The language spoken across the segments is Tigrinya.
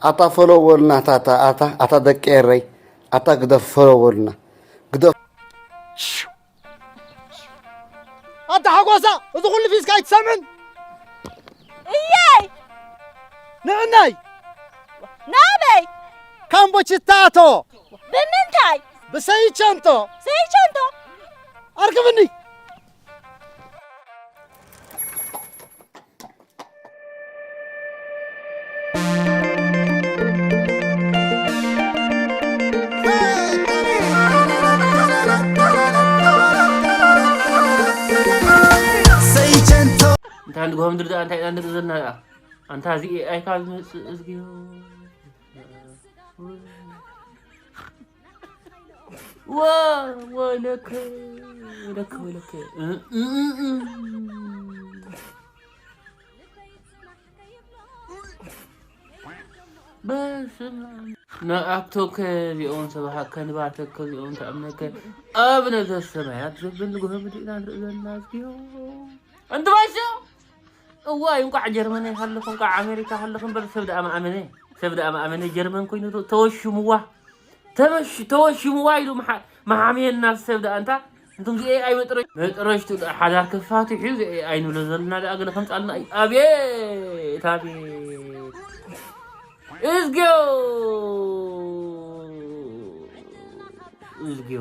ኣታ ፈሎ በሉና፣ ኣታ፣ ኣታ፣ ኣታ፣ ኣታ ደቂ ኤረይ፣ ኣታ ግደፍ፣ ፈሎ በሉና። ግደፍ። ኣታ ሓጎሳ፣ እዚ ኩሉ ፊስካ ኣይትሰምዕን? እየይ! ንዕናይ! ናበይ? ካምቦችታቶ! ብምንታይ? ብሰይቸንቶ! ሰይቸንቶ! ኣርክብኒ! እንታይ ንግሆ ምድሪ ደኣ እንታይ ኢና ንርኢ ዘለና ደኣ? ኣንታ እዚ ኤኣይ ካብ ዝመጽእ እዝግዮ። ዋ፣ ወይለከ፣ ወይለከ፣ ወይለከ። እ፣ እ፣ እ፣ እ። በስመ ኣብ። ንኣክቶከ እዚኦም ሰብሃከ፣ ንባርከከ እዚኦም ተኣምነከ፣ ኣብ ነገር ሰማያት ዘብል ንግሆ ምድሪ ኢና ንርኢ ዘለና እዝግዮ። ኣንቲ ባሻ! እዋይ፣ እንቋዕ ጀርመን ሃለኹ፣ እንቋዕ ኣሜሪካ ሃለኹ እምበር፣ ሰብ ደኣ መኣመነ፣ ሰብ ደኣ መኣመነ። ጀርመን ኮይኑ ተ-፣ ተወሽምዋ፣ ተመሽ-፣ ተወሽምዋ ኢሉ መሓ-፣ መሓምየና ሰብ ደኣ። እንታ እንቱም እዚ ኤኣይ መጥረ-፣ መጥረሽቱ ደኣ ሓዳር ከፋትሕ እዩ፣ እዚ ኤኣይ ንብሎ ዘለና ደኣ ገለ ከምጻልና እዩ። ኣቤት፣ ኣቤት። እዝግዮ፣ እዝግዮ፣ እዝግዮ፣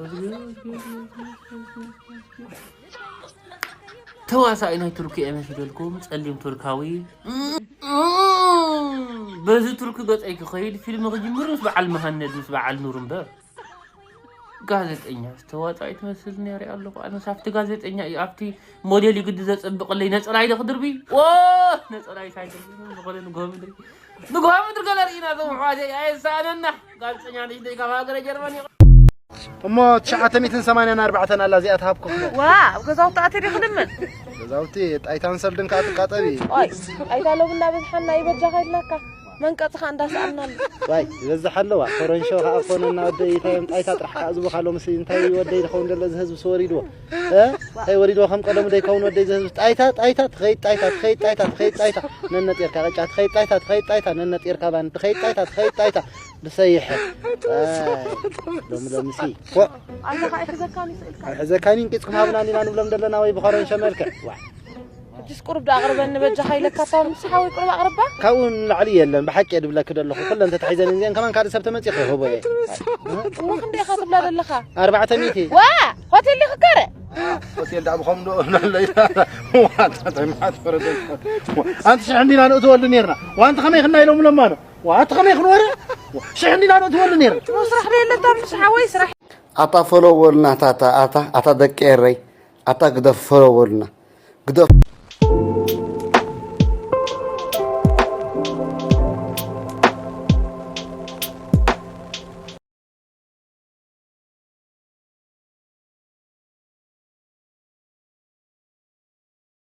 እዝግዮ፣ እዝግዮ፣ እዝግዮ። ተዋሳኢ ናይ ቱርኪ እየ መሲለልኩም፣ ጸሊም ቱርካዊ። በዚ ቱርኪ ገጸይ ክኸይድ ፊልም ክጅምር ምስ በዓል መሃነድ፣ ምስ በዓል ኑር እምበር። ጋዜጠኛ ዝተዋጻኢ ትመስል ነይረ ኣለኹ። ኣነስ ኣብቲ ጋዜጠኛ እዩ፣ ኣብቲ ሞዴል እዩ ግዲ ዘጸብቐለይ። ነጸላይ ዶ ክድርቢ? ኦ፣ ነጸላይ ሳይድርቢ፣ ዝኾነ ንግሆ ምድሪ። ንግሆ ምድሪ ገለ ርኢና፣ እዞም ኣሕዋተይ፣ ኣየሳእነና። ጋዜጠኛ ንእሽተይ ካብ ሃገረ ጀርመን እዩ። እሞ ትሽዓተ ሚእትን ሰማንያን ኣርባዕተን ኣላ እዚኣ ትሃብኩም። ዋ፣ ኣብ ገዛውቲ ኣትየ ድየ ክልምን? ገዛውቲ ጣይታን ሰልድን ከኣ ትቃጠቢ። ኦይ፣ ጣይታ ሎሚ እንዳበዝሓና እዩ በጃኻ ኢልናካ። መንቀጽኻ እንዳሰኣናሉ። ዋይ፣ ይበዝሕ ኣለዋ። ኮረንሾ ከኣ ኮነና ወደይ፣ እንታይ እዮም ጣይታ ጥራሕ ከኣ ዝቡኻ ሎምሲ፣ እንታይ ወደይ ዝኸውን ዘሎ እዚ ህዝቢ ስወሪድዎ። እ? እንታይ ወሪድዎ ከም ቀደሙ ደይከውን ወደይ እዚ ህዝቢ። ጣይታ፣ ጣይታ፣ ትኸይድ ጣይታ፣ ትኸይድ ጣይታ፣ ትኸይድ ጣይታ። ነነጢርካ ቅጫ፣ ትኸይድ ጣይታ፣ ትኸይድ ጣይታ፣ ነነጢርካ ባን፣ ትኸይድ ጣይታ፣ ትኸይድ ጣይታ። ብሰይሐ። ኣይ፣ ሎሚ ሎምሲ። ፎእ። ኣንታ ኸኣ ይሕዘካኒ ስእልካ። ኣይሕዘካኒ፣ እንቂጽኩም ሃብና እንዲና ንብሎም ዘለና ወይ ብኮረንሾ መልክዕ። ዋ። ሕጂስ ቁሩብ ደኣ ኣቕርበኒ በጃኻ ኢለካ፣ እታ ምስ ሓወይ ቁሩብ ኣቕርባ። ካብኡ ንላዕሊ የለን፣ ብሓቂ እየ ድብለኪ ዘለኹ። ኩለን ተታሒዘን እዚአን ከማን ካልእ ሰብ ተመጺኡ ክህቦ እየ። እሞ ክንደይ ኢኻ ትብላ ዘለኻ? ኣርባዕተ ሚእቲ። ዋ! ሆቴል ዲኺ ከረ? ሆቴል ደኣ ብኸም ዶ ኣሎ ኢላ። ዋ፣ እንታይ መዓት ፈረደ። ኣንቲ ሽሕ እንዲና ንእትወሉ ኔርና። ዋ፣ ኣንቲ ከመይ ክና ኢሎም ለማኖ? ዋ፣ ኣንቲ ከመይ ክንወረ? ዋ፣ ሽሕ እንዲና ንእትወሉ ኔርና። እሞ ስራሕ ዶ የለን? እታ ምስ ሓወይ ስራሕ። ኣታ ፈሎ በሉና፣ ኣታ፣ ኣታ፣ ኣታ፣ ኣታ ደቂ ኤረይ፣ ኣታ ግደፍ፣ ፈሎ በሉና። ግደፍ።